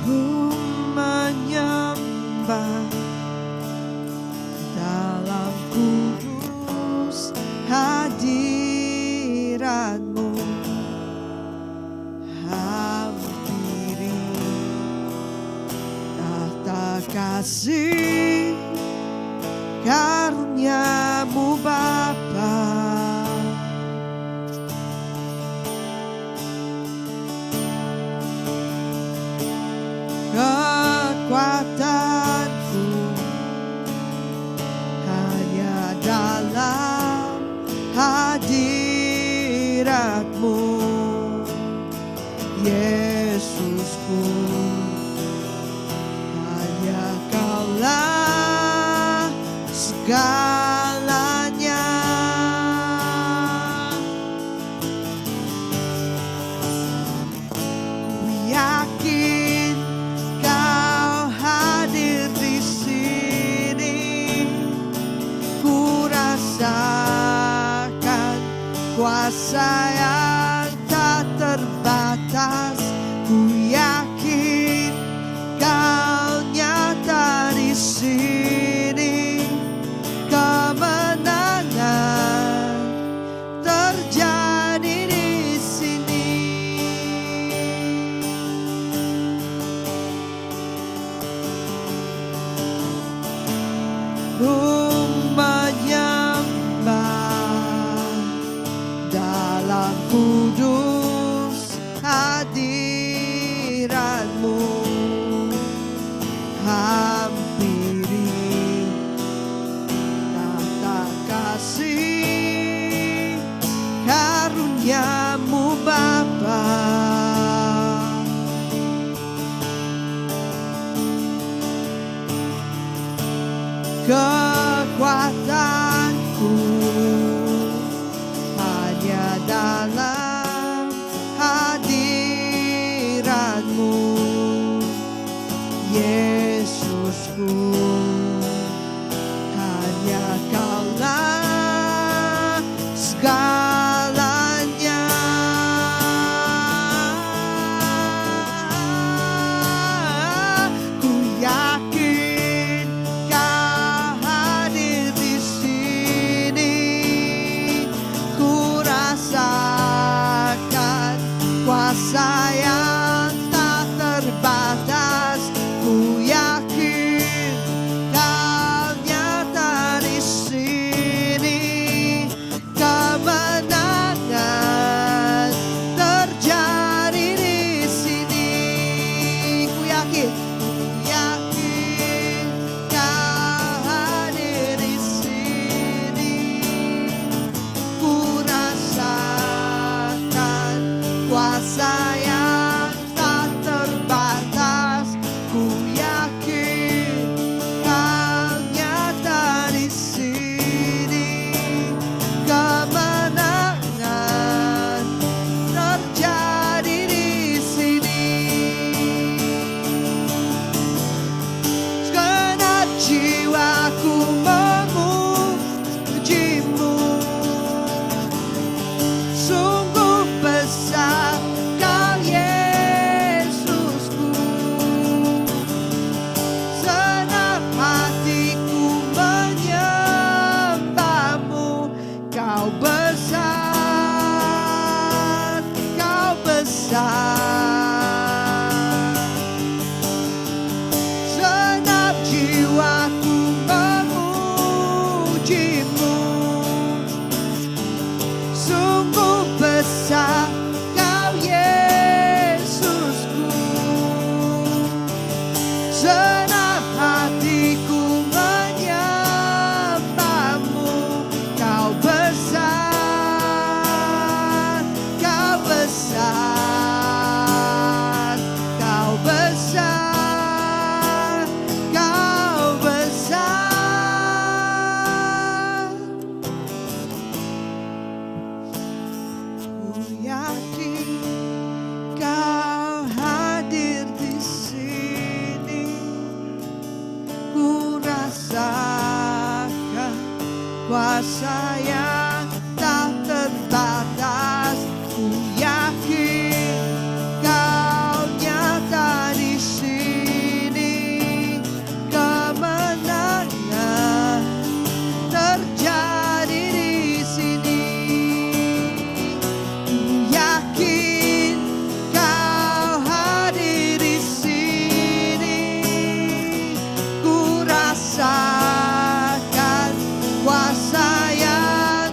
Speaker 2: Ku menyembah dalam kudus hadiratmu Hampiri tahta kasih karuniamu Bapa. Kekuatanku hanya dalam hadiratmu Yesusku hanya kaulah segalanya. Ku yakin kau hadir di sini. Ku rasakan kuasa yang tak terhenti. terbatas. Ku yakin kau nyata di sini. Kemenangan terjadi di sini. Ku menyembah dalam kudus hadiratmu. Hampiri takhta kasih karuniamu Bapa. Kekuatanku hanya dalam hadiratmu, Yesusku. Hanya kaulah segalanya. Ku yakin kau hadir di sini. Ku rasakan kuasa yang tak terbatas. Ku yakin kau nyata di sini. Kemenangan terjadi di sini. Ku yakin, ku yakin kau hadir di sini. Ku rasakan kuasa yang tak terbatas. Ku yakin kau nyata di sini. Kemenangan terjadi di sini. Segenap jiwaku memujimu. Sungguh besar kau Yesusku. Segenap hatiku menyembahmu. Kau besar, kau besar. Segenap jiwaku memujimu. Sungguh besar kau Yesusku. Segenap hatiku menyembahmu. Kau besar, kau besar, kau besar, kau besar. Ku yakin kau hadir di sini. Ku rasakan kuasa yang tak terbatas. Ku yakin kau nyata di sini. Kemenangan terjadi di sini. Ku yakin kau hadir di sini. Ku rasakan kuasa yang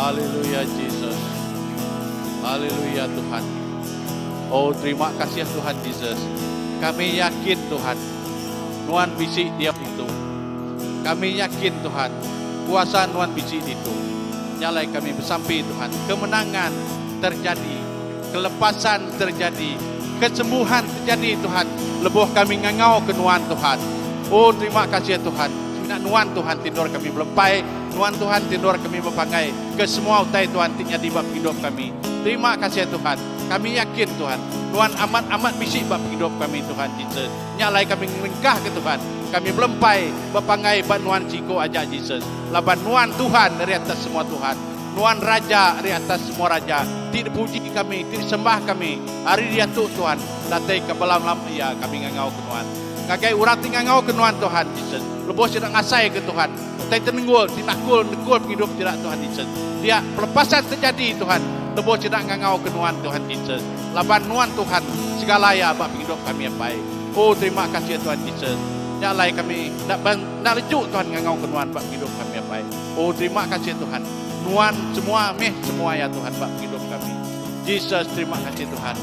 Speaker 6: Haleluya Jesus. Haleluya Tuhan. Oh terima kasih Tuhan Jesus. Kami yakin Tuhan nuan bisi diau ditu. Kami yakin Tuhan kuasa nuan bisi ditu. Nya alai kami besampi Tuhan kemenangan terjadi, kelepasan terjadi, kesembuhan terjadi Tuhan lebuh kami ngangau ke nuan Tuhan. Oh terima kasih Tuhan. Semina nuan Tuhan ti endur kami belempai, nuan Tuhan ti endur kami bepanggai ke semua utai Tuhan ti nyadi ba pengidup kami. Terima kasih Tuhan. Kami yakin Tuhan, nuan amat-amat bisi ba pengidup kami Tuhan Jesus. Nya alai kami ngelengkah ke Tuhan. Kami belempai bepanggai ba nuan siko aja Jesus. Laban nuan Tuhan ari atas semua Tuhan. Nuan Raja ari atas semua raja. Ti dipuji kami, ti disembah kami ari diatu Tuhan datai ke belama-lama iya kami ngangau ke nuan. Ngagai orang ti ngangau ke nuan Tuhan Jesus. Lebuh sida ngasai ke Tuhan, utai ti nenggul, ti nakul nekul pengidup sida Tuhan Jesus. Dia pelepasan terjadi Tuhan lebuh sida ngangau ke nuan Tuhan Jesus. Laban nuan Tuhan segala iya ba pengidup kami apai. Oh terima kasih Tuhan Jesus. Nya alai kami enda enda leju Tuhan ngangau ke nuan ba pengidup kami apai. Oh terima kasih Tuhan. Nuan semua meh semua iya Tuhan ba pengidup kami. Jesus terima kasih Tuhan.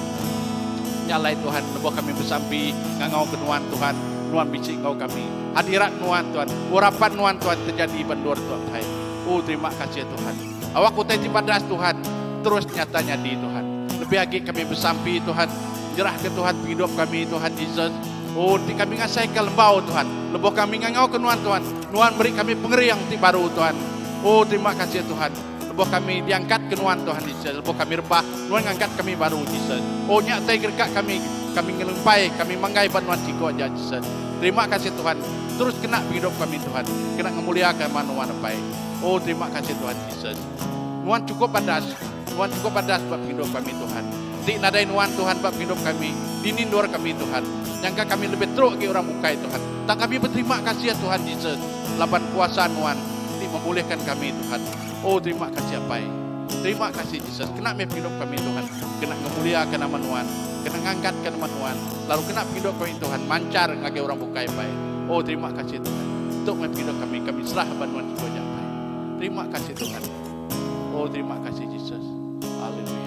Speaker 6: Nya alai Tuhan lebuh kami besampi ngangau ke Nuan Tuhan, Nuan bisi enggau kami. Hadirat Nuan Tuhan, urapan Nuan Tuhan terjadi ba endur tu apai. Oh terima kasih Tuhan. Awak utai ti badas Tuhan terus nyata nyadi Tuhan. Lebih agi kami besampi Tuhan, nyerah ke Tuhan pengidup kami Tuhan Jesus. Oh enti kami ngasai ke lembau Tuhan, lebuh kami ngangau ke Nuan Tuhan, Nuan meri kami pengering ti baru Tuhan. Oh terima kasih Tuhan. Lebuh kami diangkat ke Nuan, Tuhan Jesus, lebuh kami rebah, Nuan ngangkat kami baru, Jesus. Oh, nya utai ke deka kami, kami ngelempai, kami manggai ba Nuan siko aja, Jesus. Terima kasih, Tuhan. Terus kena pengidup kami, Tuhan. Kena ngemuliaka nama Nuan, Apai. Oh, terima kasih, Tuhan Jesus. Nuan chukup badas. Nuan chukup badas ba pengidup kami, Tuhan. Enti nadai Nuan, Tuhan, ba pengidup kami, dini endur kami, Tuhan. Nyangka kami lebih teruk agi orang bukai, Tuhan. Tang kami beterima kasih, Tuhan Jesus, laban kuasa Nuan ti memulihkan kami, Tuhan. Oh terima kasih apai. Terima kasih Jesus. Kena meh pengidup kami Tuhan. Kena ngemuliaka nama Nuan. Kena ngangkatka nama Nuan. Lalu kena pengidup kami Tuhan manchar ngagai orang bukai apai. Oh terima kasih Tuhan. Tu meh pengidup kami. Kami serah ba Nuan siku aja apai. Terima kasih Tuhan. Oh terima kasih Jesus. Haleluya.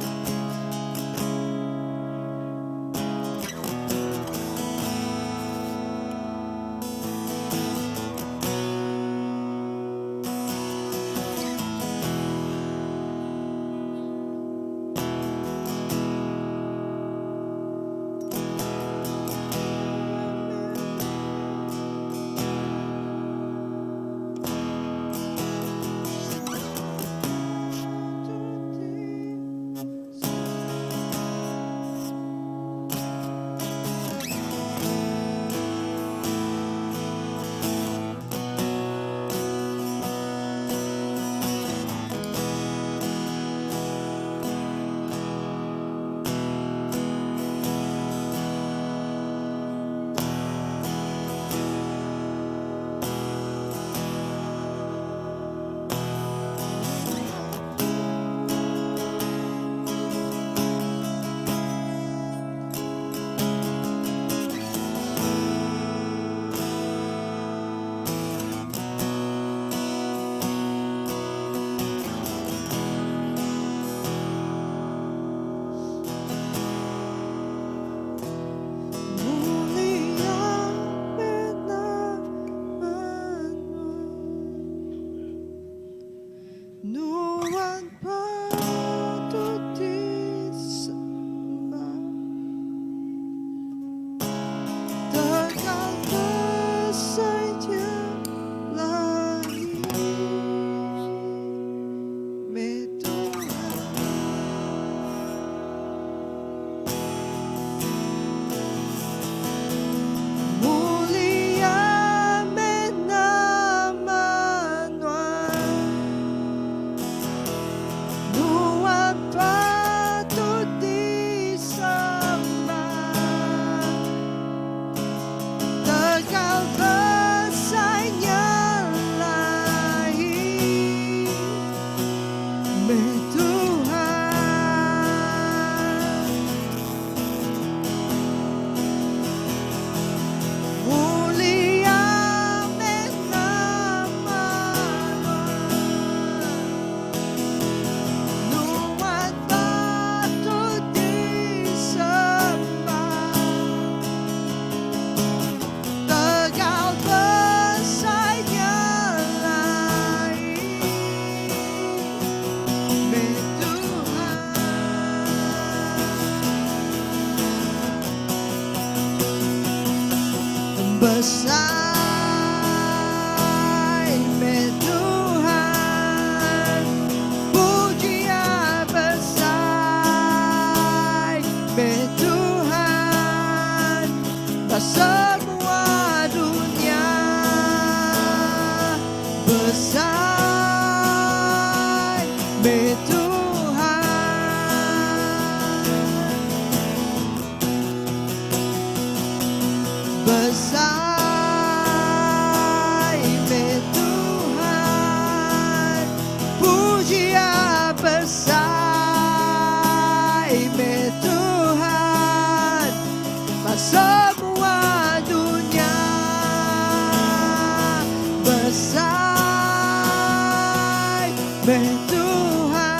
Speaker 2: Meh Tuhan.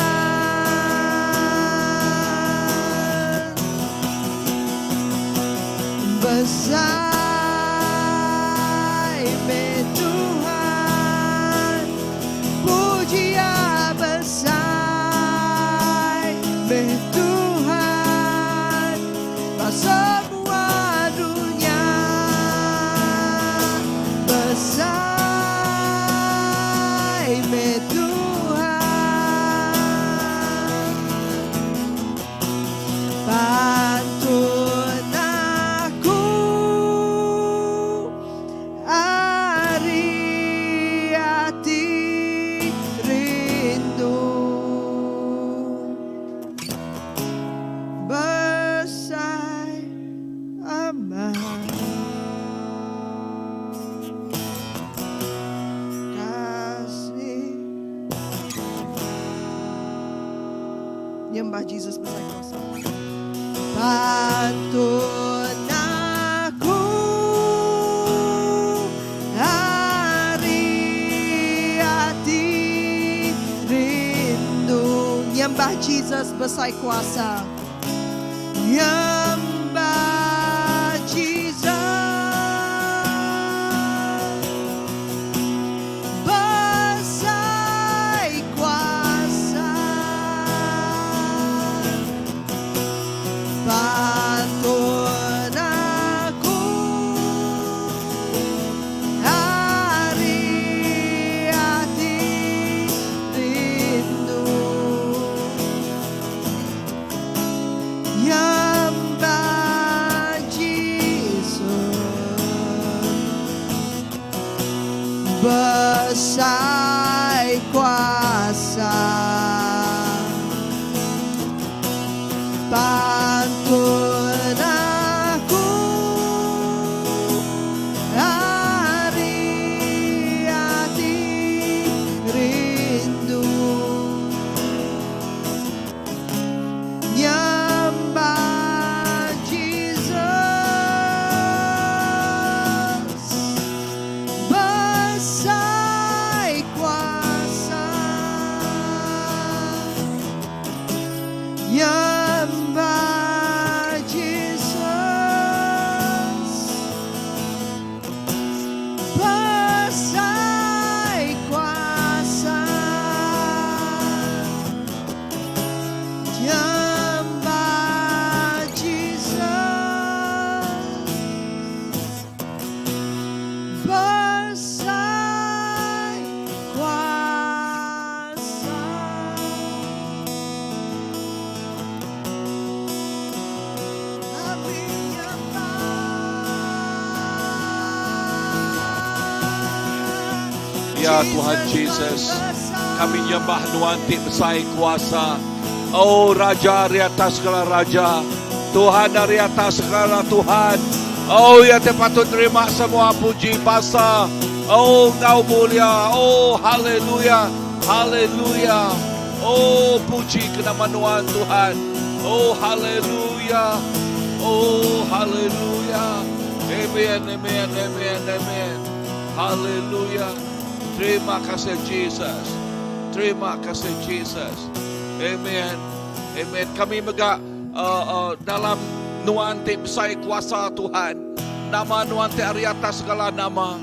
Speaker 2: Besai meh Tuhan. Puji Iya besai meh Tuhan. Ba semua dunya besai meh Tuhan. Pantun aku ari ati rindu. Besai amat kasih. Nyembah Jesus besai kuasa. Pantun aku ari ati rindu. Nyembah Jesus besai kuasa. Nyembah Jesus besai kuasa. Pantun aku ari ati rindu. Nyembah Jesus besai kuasa. Pantun aku ari ati rindu. Nyembah Jesus besai kuasa. Nyembah Jesus besai kuasa. Nyembah Jesus besai kuasa. Kami nyembah.
Speaker 1: Ya Tuhan Jesus, kami nyembah Nuan ti besai kuasa. Oh Raja ari atas segala raja, Tuhan ari atas segala Tuhan. Oh ya te patut terima semua puji basa. Oh ngau mulia. Oh haleluya. Haleluya. Oh puji ke nama Nuan Tuhan. Oh haleluya. Oh haleluya. Amen, amen, amen, amen. Haleluya. Terima kasih Jesus. Terima kasih Jesus. Amen. Amen. Kami mega dalam Nuan ti besai kuasa Tuhan. Nama Nuan ti ari atas segala nama.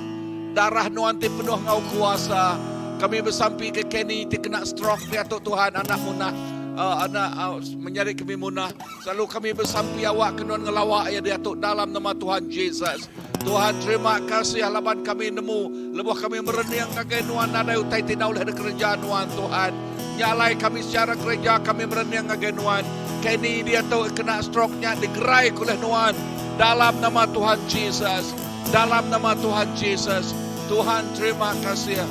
Speaker 1: Darah Nuan ti penuh ngau kuasa. Kami besampi ke Kenny ti kena stroke diatu Tuhan anak munah anak menyadi kami munah. Selalu kami besampi awak ke Nuan ngelawa iya diatu dalam nama Tuhan Jesus. Tuhan terima kasih laban kami nemu lebuh kami merening ngagai Nuan nadai utai ti enda ulih dikereja Nuan Tuhan. Nya alai kami secara gereja kami merening ngagai Nuan. Kenny diatu kena stroke nya digerai ke ulih Nuan dalam nama Tuhan Jesus. Dalam nama Tuhan Jesus. Tuhan terima kasih.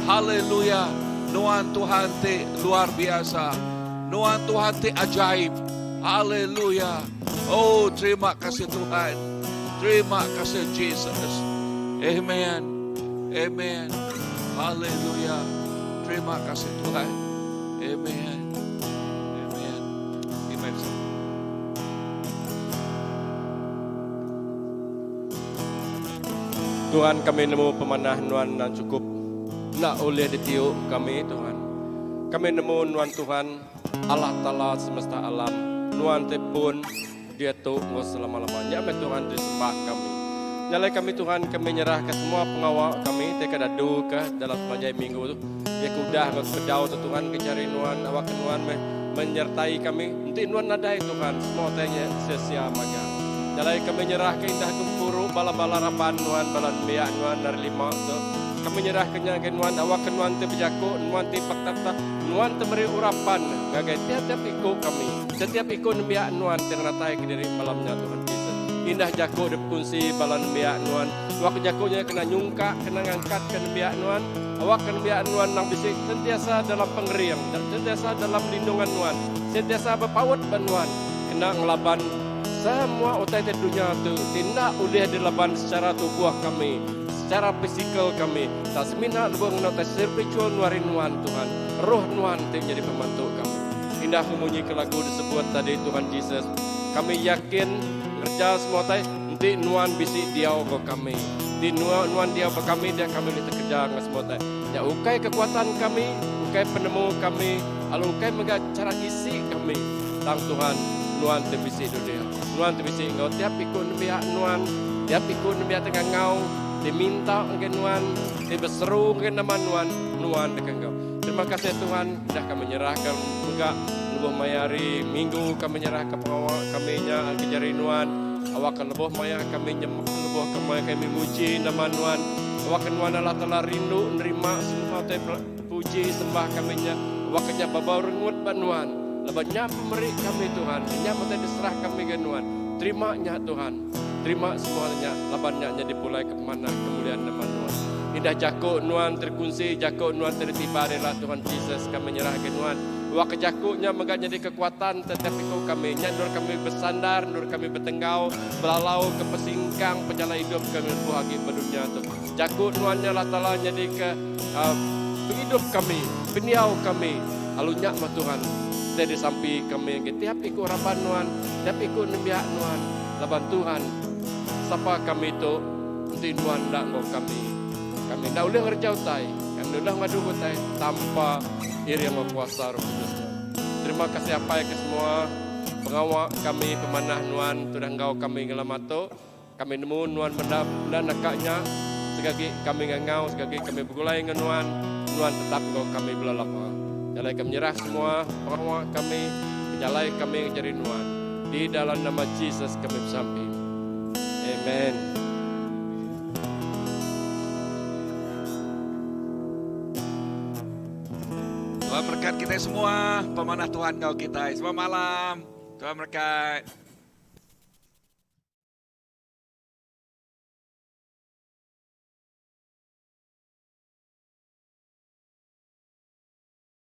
Speaker 1: Haleluya. Nuan Tuhan ti luar biasa. Nuan Tuhan ti ajaib. Haleluya. Oh terima kasih Tuhan. Terima kasih Jesus. Amen. Amen. Haleluya. Terima kasih Tuhan. Amen. Amen. Amen.
Speaker 7: Tuhan kami nemu pemanah Nuan enda chukup enda ulih ditiu kami Tuhan. Kami nemu Nuan Tuhan, Allah Taala semesta alam, Nuan ti pun, diatu enggau selama-lama. Nya meh Tuhan ti disembah kami. Nya alai kami Tuhan, kami nyerahka semua pengawa kami ti ka daduka dalam sepanjai minggu tu. Iya ke udah enggau sebedau tu Tuhan ke jari Nuan, awakka Nuan meh menyertai kami. Enti Nuan nadai Tuhan, semua utai nya sia-sia magang. Nya alai kami nyerahka indah gempuru bala-bala raban Nuan, bala nembiak Nuan hari lima tu. Kami nyerahka nya ngagai Nuan, awakka Nuan ti bejaku, Nuan ti bektata, Nuan ti meri urapan ngagai tiap-tiap iku kami, tetiap iku nembiak Nuan ti ngenataika diri malam nya, Tuhan Jesus. Indah jaku dipekunsi bala nembiak Nuan, awakka jaku nya kena nyungkak, kena ngangkatka nembiak Nuan, awakka nembiak Nuan endang bisi sentiasa dalam pengering, sentiasa dalam lindungan Nuan, sentiasa bepaut ba Nuan, kena ngelaban semua utai ti dunya tu ti enda ulih dilaban secara tubuh kami. Secara fizikal kami tak semina lebuh ngena utai spiritual nuari nuan Tuhan, roh nuan ti nyadi pemantu kami. Indah ku munyi ke lagu disebut tadi Tuhan Jesus, kami yakin ngereja semua utai enti nuan bisi diau enggau kami. Enti nuan nuan diau ba kami dia kami ulih tekereja enggau semua utai. Nya ukai kekuatan kami, ukai penemu kami, lalu ukai mega chara isi kami. Tang Tuhan, nuan ti bisi dunia. Nuan ti bisi enggau tiap iku nembiak nuan, tiap iku nembiak ti ngangau, ti minta ngagai nuan, ti beseru ngagai nama nuan, nuan deka enggau. Terima kasih Tuhan, udah kami nyerahka mega lebuh maya hari Minggu kami nyerahka pengawa kami nya ngagai jari nuan. Awakka lebuh maya kami nyembah, lebuh ke maya kami muji nama nuan, awakka nuan Allah Taala rindu nerima semua utai puji sembah kami nya, awakka nya babau rengut ba nuan. Laban nya pemeri kami Tuhan, nya utai diserah kami ngagai Nuan. Terima nya Tuhan. Terima semua nya laban nya nyadi pulai ke pemanah kemuliaan nama Nuan. Indah jaku Nuan terkunsi, jaku Nuan ti ditiba ari ila Tuhan Jesus kami nyerah ngagai Nuan. Wak ke jaku nya mega nyadi kekuatan tetiap iku kami. Nya endur kami besandar, endur kami betenggau, belalau ke pesingkang pejalai idup kami lebuh agi ba dunya tu. Jaku Nuan nya Allah Taala nyadika pengidup kami, pendiau kami. Lalu nya meh Tuhan ti disampi kami ngagai tiap iku raban Nuan, tiap iku nembiak Nuan, laban Tuhan, sapa kami tu enti Nuan enda enggau kami? Kami enda ulih ngereja utai, kami enda ulih ngadu utai tanpa iring enggau kuasa Roh Kudus Nuan. Terima kasih Apai ke semua pengawa kami pemanah Nuan tudah enggau kami ngelama tu. Kami nemu nuan meda enda naka nya, segagi kami ngangau, segagi kami begulai enggau nuan, nuan tetap enggau kami bela lama. Jalai kami nyerah semua pengawa kami, pejalai kami ngejari nuan. Di dalam nama Jesus kami besampi. Amen.
Speaker 1: Tuhan berkat kitai semua. Pemanah Tuhan enggau kitai. Selamat malam. Tuhan berkat.